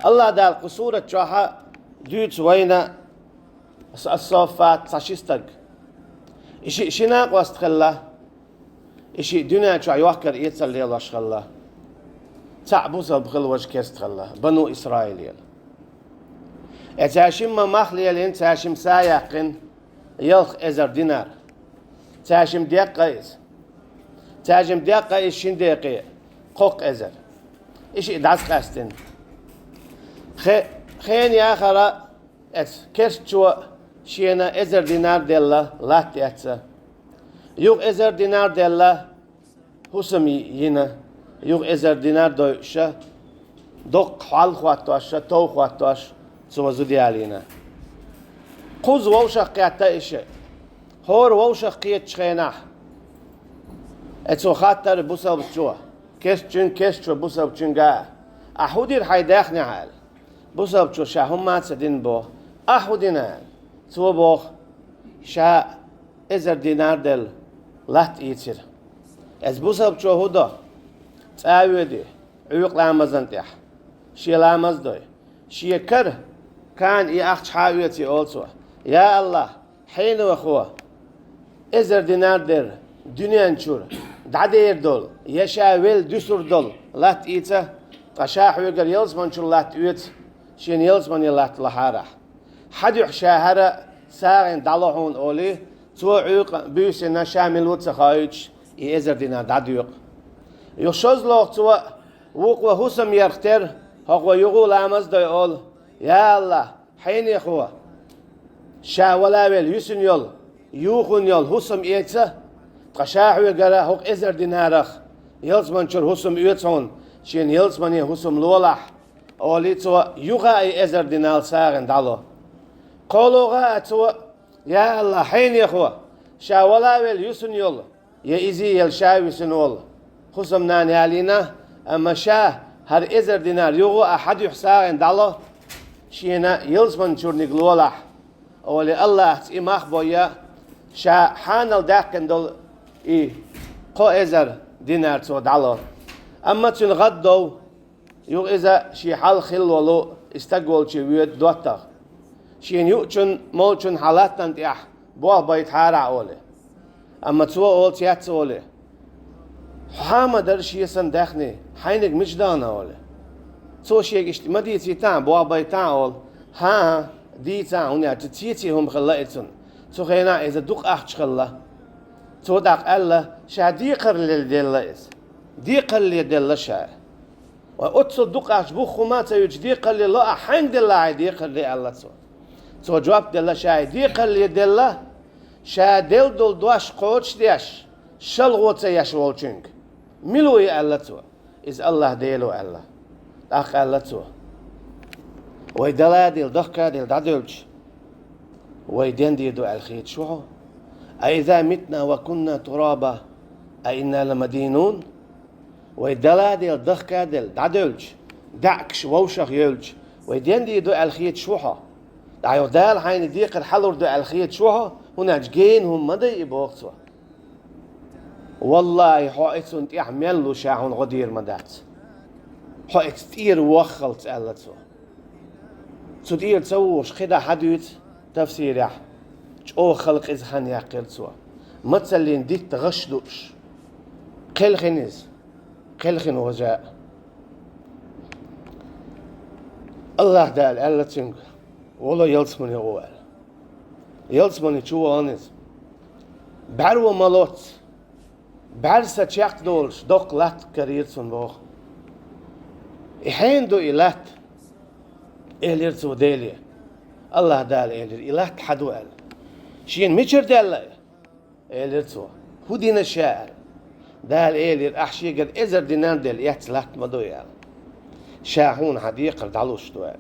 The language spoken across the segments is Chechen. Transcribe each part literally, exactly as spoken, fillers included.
Аллах Дала кху сурат чохь дуьйцу вайна Ас-, Ас-Соффат цхьа ши стаг. И шиъ ши накъост хилла, и шиъ дуьнен чохь йохкар-эцар лелош хилла. Цхьаъ бусалба хилла, важа керста хилла, Бану Исраилера. Э, цаьршимма мах лелийна, цаьршимма са яьккхина, ялх эзар динар. Цаьршимма деккъа иза. Цаьршимма деккъа иза шин декъе, кхоккха эзар. И шиъ дӀасакъаьстина. Хе-, хенан яхара, эцу керстачо шена эзар динар делла, латта эцна. Юха эзар динар делла, хӀусам йина, юха эзар динар дойуша, доккха хьол хӀоттоша, тов хӀоттош, цо зуда ялийна. Кхузза вовшах кхетта и шиъ. ХӀора вовшах кхетачу хенахь, э, цо хаттар бусалбачо, керстачуьнга, керстачо бусалбачуьнга: «Ахь хӀун дира хьайн даьхнехь?» — аьлла. Бусалбачо ша хӀумма а ца дина боху. «Ахь хӀун дина?» — аьлла. Цо боху: «Ша эзар динар делла, латта ийцира». Эцу бусалбачо хӀун до? ЦӀа а воьду, Ӏуьйкъа ламазан тӀехь. Шен ламаз дой. Шен кара, кана и ахча хьа а оьций, олу цо: «Я Аллах, хьенехо, эзар динар дерг дуьнен чуьра дӀадер долу, я ша велла дуьсур долу латта ийца, ткъа ша хьоьгара ялсаман чуьра латта оьцу, шена ялсамане латта лахьарахь. Хьан дуьхьа ша хӀара сагӀина дӀало хьуна», — олий, цо Ӏуьйкъа буьйсина, ша мила ву ца хоуьйтуш, и эзар динар дӀадоькъу. Юха шозлагӀа цо вукхо хӀусам ярх тера, хӀокхо юха а ламаз дой, олу: «Я Аллах, хьенехо, ша вала велла юьсина йолу, юхуна йолу хӀусам эца, ткъа ша хьоьгара хӀокху эзар динарах ялсаман чуьра хӀусам оьцу хьуна, шена ялсамане хӀусам лолахь», — олий цо, юха а и эзар динар сагӀина дӀало. КхоалгӀа а цо: «Я Аллах, хьенехо, ша вала велла юьсина йолу, я иза елла ша висина волу хӀусамнана ялийна, амма ша хӀара эзар динар юха а хьан дуьхьа сагӀина дӀало, шена ялсаман чуьрниг лолахь», — олий, Аллахьца и мах бойъа, ша хьанал даьккхина долу и кхо эзар динар цо дӀало. Амма цуьнан гӀаддов, юха иза шен хьалха хилла волу и стаг волчу воьду доттагӀа. Шена юучун, молчун хьан латтана тӀехь болх байтахьара олий. Амма цо олу цец олий: «Хьан ма дара шен санна даьхни, хьайниг мича дахана?» — олий. Цо шега иштта ма дийцийтахьа, болх байтахьа олу. «ХӀан-хӀа, дийцахьа, хӀунда аьлча цеций хӀума хилла и цунна. Цу хенахь иза дукха ахча хилла». Цо тӀаккха аьлла: «Ша декхарле делла иза. Декхарле делла ша». «Вай, оццул дукха ахча бух хӀума а ца юьтуш, декхарле ло ахь, хьаьнга делла хьайн декхарле?» — аьлла цо. Цо жоп делла: «Ша и декхарле делла, ша делла долу дош кхочушдеш, шалгӀо ца еш волчуьнга». «Мила ву и?» — аьлла цо. «Иза Аллах Дела ву», — аьлла. ТӀаккха аьлла цо: «Вай даладийла, дахкадийла дӀадевлча, вай дендийр ду аьлла хеташ ву хьо? А иза митна ва кунна тураба, а инна ламадинун?» Вай даладийла, дахкаделла дӀадевлча, даьӀахкаш вовшах евлча, вай дендийр ду аьлла хеташ ву хьо? ДӀа юха Дала хьайна декхар хьалур ду аьлла хеташ ву хьо? ХӀунда аьлча гена хӀума ма дай и, боху цо. Валлахьи, хьо и цунна тӀехь мел лу, ша хьуна гӀо дийр ма дац. Хьо ица тӀера ваххалц, аьлла цо. Цу тӀера ца вухуш кхидӀа хьан дуьйцу тафсирехь, чӀогӀа хала къиза хан яьккхира цо. Мацаллин дитта гӀаш дууш. Кхелхина иза. Кхелхина вожа. Аллах Дала аьлла цуьнга: «Вало ялсамане гӀо», — аьлла. Ялсамане чу вахана иза. БӀаьрво ма лоццу. БӀаьрса чекхдолуш доккха латта карийра цунна боху. «И хьенан ду и латта?» — элира цо Деле. Аллах Дала элира: «И латта хьан ду», — аьлла. «Шена мичара даьлла и?» — элира цо. «ХӀун дина ша?» — аьлла. Дала элира: «Ахь шегара эзар динар делла эцна латта ма ду», — аьлла. «Ша хьуна хьан декхар дӀалуш ду», — аьлла.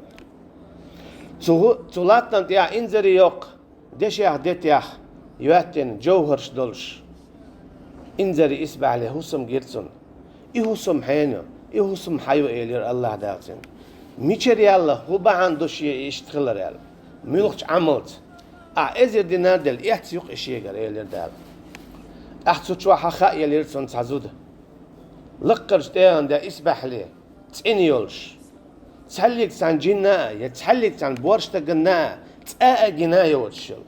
Цу хӀу-, цу латтана тӀехь инзаре йоккха, дешех, детех йоьттина, жовхӀарш долуш, инзаре исбаьхьале хӀусам гира цунна. «И хӀусам хьенан ю, и хӀусам хьан ю», — элира Аллах Дала цуьнга. «Мичара яьлла, хӀун бахьана ду шен иштта хилар?» — аьлла. «Муьлхачу Ӏамалца? Ахь эзар динар делла эцна юкъа и шегара», — элира Дала. ТӀаккха цу чохь хаа елира цунна цхьа зуда. Лаккхарчу тӀегӀан де исбаьхьале цӀена йолуш. цхьаллиг цхьан джинна а, я цхьаллиг цхьан божа стаганна а цӀа а гина йоцуш йолу.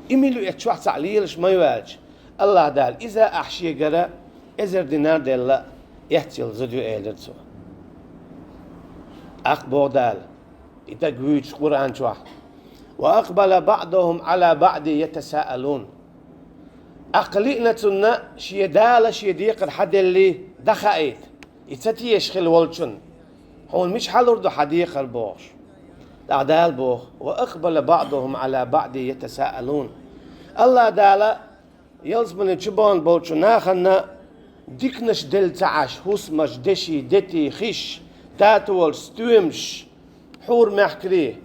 И мила ю, эццахь чохь цхьаъ лелаш ма ю аьлча, АллахӀ Дала иза ахь шегара эзар динар делла эццал зуда ю, элира цо. ТӀаккха боху Дала, и даг вуьйцуш Къуръан чохь: «Ва акъбала баъдухум Ӏала баъдин ятасаалун». ТӀаккха лиъна цунна шен Дала шен декхар хьан делли дӀахаийта, и ца тешаш хилла волчунна: «Хьуна мича хьалур ду хьан декхар?» – бохуш. ТӀаккха Дала боху: «Ва акъбала баъдухум Ӏала баъдин ятасаалун». АллахӀ Дала ялсамани чу бахана болчу нахана диканаш делла ца Ӏаш, хӀусамаш, деши, дети, хиш, татолаш, стоьмаш, хьур-мехкарий,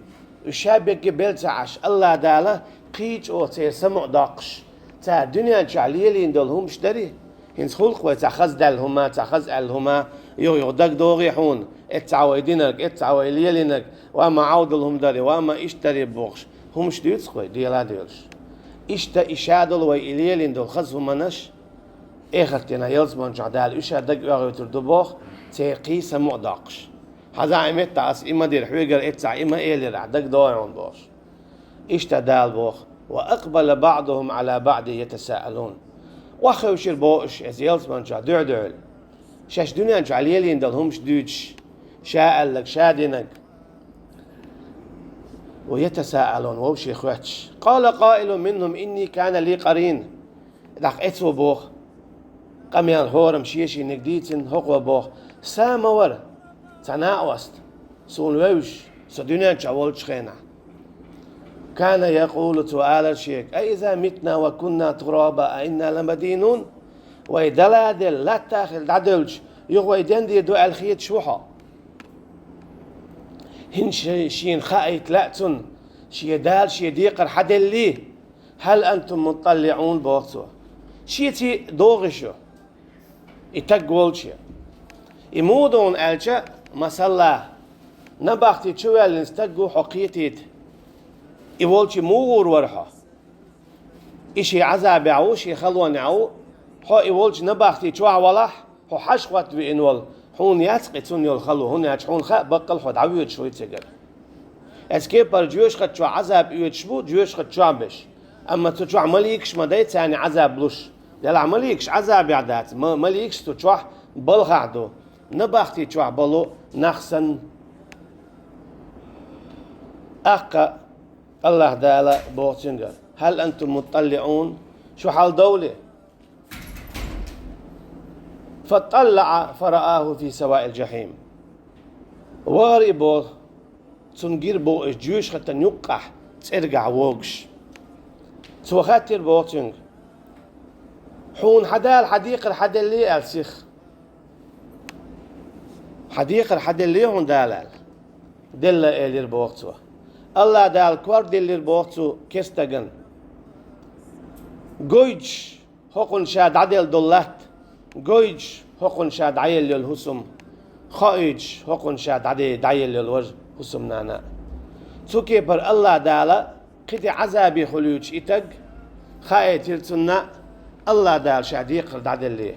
уьш ша бегга белла ца Ӏаш, АллахӀ Дала кхин а чӀогӀа церан самукъа доккхуш, цара дуьнен чохь лелийна долу хӀумаш дарий? ХӀинца хуьлу-кх вай цхьа хаза даьлла хӀума, цхьа хаза аьлла хӀума, юха-юха дагадогӀий хьуна, эццахь вай динарг, эццахь вай лелийнарг, ва ма Ӏовдал хӀума дарий, ва ма иштта дарий бохуш, хӀумаш дуьйцу-кх вай, дела а доьлуш. Иштта и ша долу вай и лелийна долу хаза хӀуманаш, эхартана ялсамани чохь Дала уьш а дага оьгӀуьйтур ду боху, церан кхин а самукъа доккхуш. Хьан зӀе а меттахь аса и ма дира хьоьгара, эццахь и ма элира ахь, дагадогӀий хьуна бохуш. Иштта Дала боху: «Ва акъбала баъдухум Ӏала баъдин ятасаалун». Охьахевшира боху уьш, иза ялсамани чохь дуьхь-дуьхьал, шаьш дуьнен чохь лелийна долу хӀумаш дуьйцуш, ша аьлларг, ша динарг. «Ва ятасаалун», вовшийн хоьттуш. «Къала къаилун минхум инни кана ли къарин». ТӀаккха эцо боху, къамел хӀораммо шен-шинниг дийцина, хӀокхо боху: «Сан ма вара цхьа накъост суна вевзаш, со дуьнен чохь волчу хенахь. Кана якъулу», цо алара шега: «А иза митна ва кунна тураба, а инна ламадинун?» Вай дала а делла, латта а хилла дӀадевлча, юха вай денде ду аьлла хеташ ву хьо? ХӀинца шен-, шена хаийта лаьа цунна, шен Дала шен декхар хьан делли, «Хьал антум мутталиӀун», боху цо. Шеца догӀий шу, и таг волчу? И муха ду хьуна аьлча, масала, набахти чу ваьллина стаг ву хьо кхетийта, и волчу муха гӀур вара хьо? И шен Ӏазабехь ву, шен халонехь ву, хьо и волчу набахти чохь валахь, хьо хьажа-хӀотта веана волу, хьуна яц-кх и цунна йолу хало, хӀунда аьлча хьуна хаьа, баккъал хьо дӀавоьдуш вуй цигара. Эцу кепара жоьжахати чохь Ӏазаб оьцуш бу, жоьжахати чохь берш. Амма цу чохь маликаш ма дай царна Ӏазаб луш. Делахь маликаш Ӏазабехь дац, ма-, маликаш цу чохь балхахь ду, набахти чохь болу нах санна. ТӀаккха АллахӀ Дала боху цуьнгара: «Хьал антум мутталиӀун?» Шу хьаладовлий? «ФатталаӀа фарааху фи саваил жахим». Вахара и боху, цунна гира боху иза жоьжахатан юккъехь цӀергахь вогуш. Цо хаьттира боху цуьнга: «Хьуна хьан Дала хьан декхар хьан делли?» аьлла сиха. «Хьан декхар хьан делли хьуна Дала?» аьлла. «Делла», элира боху цо. АллахӀ Дала кор диллира боху цу керстагана. Гойтуш хӀокхунна ша дӀаделла долу латта, гойтуш хӀокхунна ша дӀаелла йолу хӀусам, хоуьйтуш хӀокхунна ша дӀаде-, дӀаелла йолу важа хӀусамнана. Цу кепара АллахӀ Дала кхин тӀе Ӏазабе хуьлуьйтуш и таг, хаийтира цунна АллахӀ Дала ша декхар дӀаделле.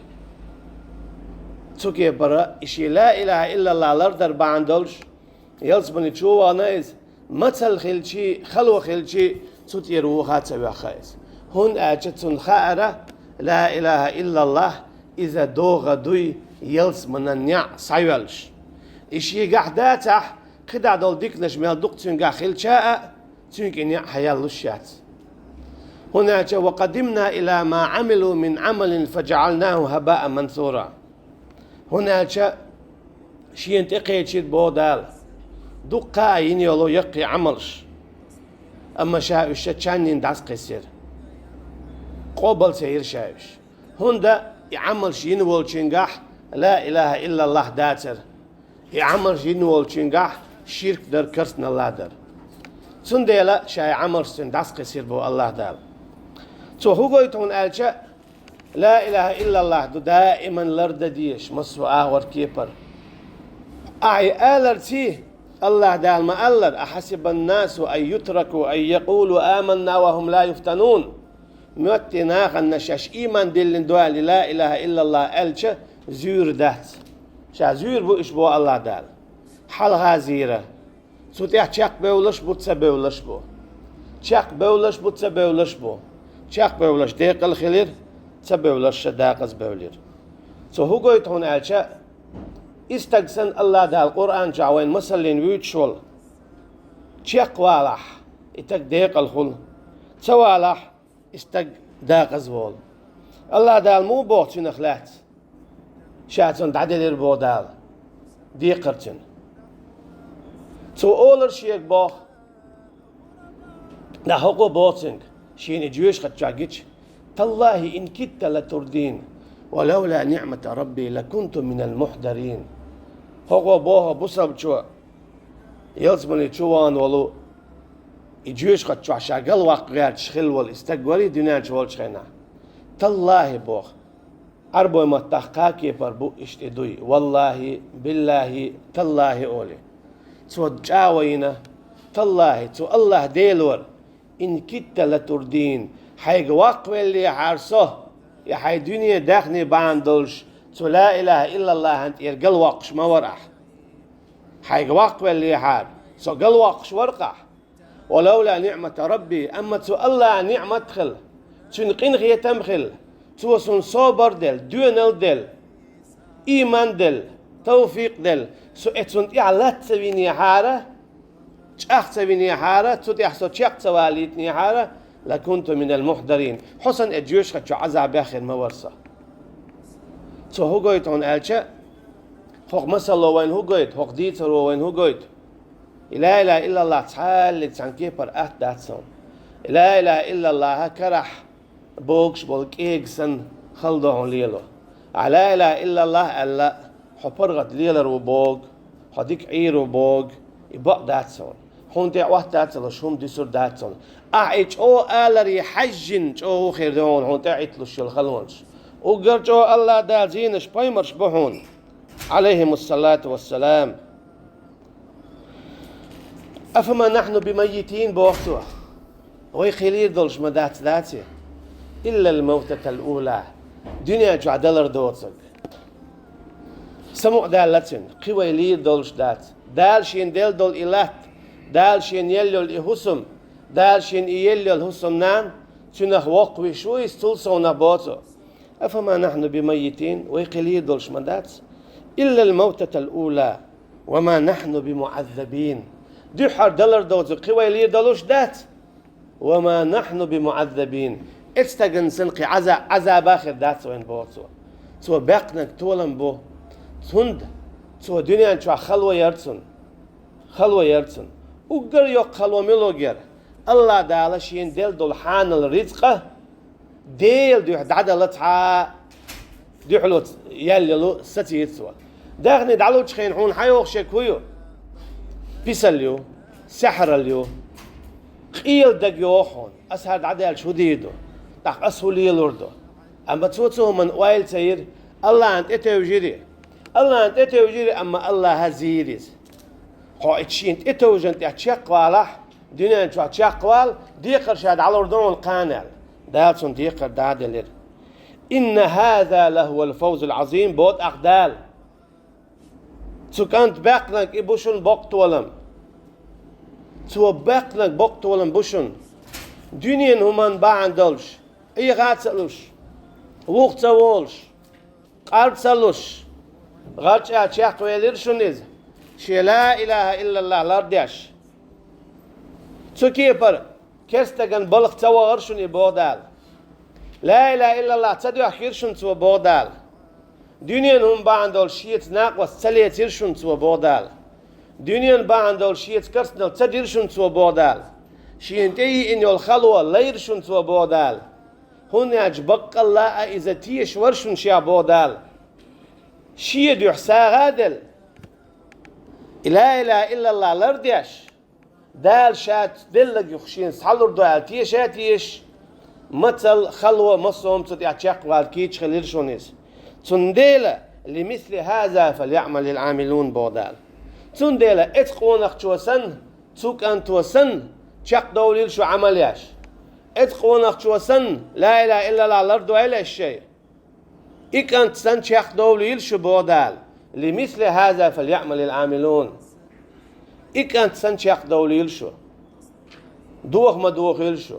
Цу кепара и шен ла илаха иллаллах лардар бахьана долуш, ялсамани чу вахана иза, мацалла хилчий, хало хилчий, цу тӀера вуха а ца ваьхна иза. ХӀунда аьлча цунна хаьара, ла илаха иллаллах, иза догӀа дуй ялсаманан неӀ схьайоьллуш. И шегахь дацахь, кхидӀа долу диканаш мел дукха цуьнгахь хилча а, цуьнга и неӀ хьаяллуш яц. ХӀунда аьлча: «Ва къадимна ила ма Ӏамилу мин Ӏамалин фаджаӀалнаху хӀабаан мансура». ХӀунда аьлча шена тӀекхечира боху Дала дуккха а йина йолу яккхий Ӏамалш, амма ша уьш чаннина дӀасакхиссира. Къобал ца йира ша уьш. ХӀунда и Ӏамалш йина волчуьнгахь ла илаха иллаллах дацара. И Ӏамалш йина волчуьнгахь ширк дара, керстаналла дара. Цундела ша и Ӏамалш цуьнан дӀасакхиссира боху АллахӀ Дала. Цо хӀун гойту хьуна аьлча, ла илаха иллаллах ду даиман лардан дезаш массо а агӀор, кепара. Ахьа и аларций, АллахӀ Дала ма-аллара: «Ахьасибан-насу ан ютраку ан якъулу аманна ва хӀум ла юфтанун». Моьттий нахана шаьш ийман диллина ду аьлла, ла илаха иллаллах аьлча, зуьйр дац. Ша зуьйр бу уьш боху АллахӀ Дала. хьалхазийра. Цу тӀехь чекхбевлаш бу, ца бевлаш бу. Чекхбевлаш бу, ца бевлаш бу. Чекхбевлаш декъал хилира, ца бевлаш ша дакъаза бевлира. Цо хӀу гойту хьуна аьлча, и стаг санна Аллах Дала Къуръан чохь вайн масаллин вуьйцуш волу. Чекхвалахь, и стаг декъал хуьлу. Ца валахь, и стаг дакъаза волу. Аллах Дала муха боху цуьнах лаьцна? Ша цунна дӀаделира боху Дала. Декхар цуьнан. Цо олура шега боху. Нах хӀокхо боху цуьнга, шена и жоьжахати чохь гича: «Таллахи ин китта латурдин, ва лавла ниъмата рабби лакунту минал мухдарин». ХӀокхо боху бусалбачо, ялсамани чу вахана волу, и жоьжахати чохь ша галваккха гӀерташ хилла волу и стаг варий дуьнен чу волчу хенахь? Таллахи боху. Ӏарбой маттахь кхаа кепара бу иштта и дуй: «Валлахи, биллахи, таллахи», — олий. Цо чӀагӀо йина: «Таллахи, цу Аллах Делора, ин китта латурдин, хьайга ваккхавеллехьара со, я хьайн дуьне, даьхни бахьана долуш, цу ла илаха иллаллахьан тӀера галвоккхуш ма вара ахь. Хьайга ваккхавеллехьара, со галвоккхуш вара-кх ахь. Ва лавла ниъмата рабби, амма цу Аллахьан ниъмат хила, цуьнан къинхетам хила, цо суна собар делла, доьналла делла, ийман делла, тавфикъ делла, со эцунна тӀехь латта ца винехьара, чӀагӀ ца винехьара, цу тӀехь со чекх ца валийтинехьара, лакунту минал мухдарин, хьо санна и жоьжахати чу Ӏазабехь хир ма вара со». Цо хӀу гойту хьуна аьлча, хӀокху масало вайна хӀу гойту, хӀокху дийцаро вайна хӀу гойту? И ла илаха иллаллах цхьаллиг цхьана кепара атта дац хьуна. И ла илаха иллаллаха карахь богуш болу кӀега санна хала ду хьуна лело. Ахь ла илаха иллаллах аьлла, хьо паргӀат лелар ву богу, хьо дика Ӏийр ву богу, и бакъ дац хьуна. Хьуна тӀе Ӏоттац а луш, хӀума дуьсур дац хьуна. Ахь и чӀогӀа аларе хьаьжжина, чӀогӀа хир ду хьуна, хьуна тӀе Ӏитталуш йолу халонаш. Уггар чӀогӀа Аллах Дала зийнарш пайхамарш бу хьуна, Ӏалайхимуссалату вассалам. «Афама нахьну бимаййитин», — боху цо. Вай кхин лийр долуш ма дац, даций? «Иллал мавтатал ула». Дуьнен чохь далар доцург. Самукъадаьлла цуьнан, кхин вай лийр долуш дац. Дала шена делла долу и латта, Дала шена елла йолу и хӀусам, Дала шена и елла йолу хӀусамнана, цуьнах воккхавеш ву иза, цул совнах боху цо. «Афама нахьну бимаййитин», вай кхин лийр долуш ма дац? «Иллал мавтатал ула, ва ма нахьну бимуӀаззабин». Дуьххьара далар доцург кхин вай лийр долуш дац? «Ва ма нахьну бимуӀаззабин». Эцу стагана санна кхин Ӏаза-, Ӏазаба хир дац вайн, боху цо. Цо баьккхинарг толам бу. ХӀунда? Цо дуьнен чохь хало яра цунна. Хало яра цунна. Уггар йоккха хало мила ву гера? Аллах Дала шена делла долу хьанал рицкъа Делан дуьхьа дӀадала цхьа дуьхьало яьлла йолу сацийра цо. Даьхни дӀалучу хенахь хьуна хьан йогӀуш ерг хӀун ю? Писал ю, саьхьарал ю, къела даг йогӀу хьуна. Аса хӀара дӀадаьлча хӀун дийр ду? ТӀаккха аса хӀун лелор ду? Амма цо цу хӀуманна ойла ца йира, Аллахьан тӀетевжира. Аллахьан тӀетевжира, амма Аллаха зийра иза. Хьо и шена тӀетовжан тӀехь чекхвалахь, дуьнен чохь чекхвала, декхар ша дӀалур ду хьуна кхана аьлла. Дала цунна декхар дӀаделира. «Инна хаза лахувал фавзул Ӏазим», — боху тӀаккха Дала. Цу кӀанта баьккхинарг и бу шуна боккха толам. Цо баьккхинарг боккха толам бу шуна. Дуьненан хӀуманна бахьана долуш, Ӏеха а ца луш, вуха ца волуш, къар ца луш, гӀарчӀа чекхвелира шуна иза, шен ла илаха иллаллах лардеш. Цу кепара керстаган балха ца вахара шуна и, боху Дала. Ла илаха иллаллах ца доьхкира шуна цо, боху Дала. Дуьненан хӀума бахьана долуш шеца накъост ца лецира шуна цо, боху Дала. Дуьненан бахьана долуш шеца керстанал ца дира шуна цо, боху Дала. Шена тӀе йиъна йолу хало лайра шуна цо, боху Дала. ХӀунда аьлча баккъалла а иза тешаш вара шуна шех, боху Дала. Шен дуьхьа сагӀа а делла, и ла илаха иллаллах лардеш, Дала ша делларг юха шена схьалур ду аьлла теша а тешаш, мацалла, хало, массо а хӀума цу тӀехь чекхвала кийча хилира шуна иза. Цундела, «Лимисли хаза фальяъмалил Ӏамилун», — боху Дала. Цундела эцу къонахчо санна, цу кӀанто санна, чекхдовлийла шу Ӏамал еш. Эцу къонахчо санна, ла илаха иллаллах лардойла аш шайн. И кӀант санна чекхдовлийла шу, боху Дала. «Лимисли хаза фальяъмалил Ӏамилун». И кӀант санна чекхдовлийла шу. Доха ма дохийла шу.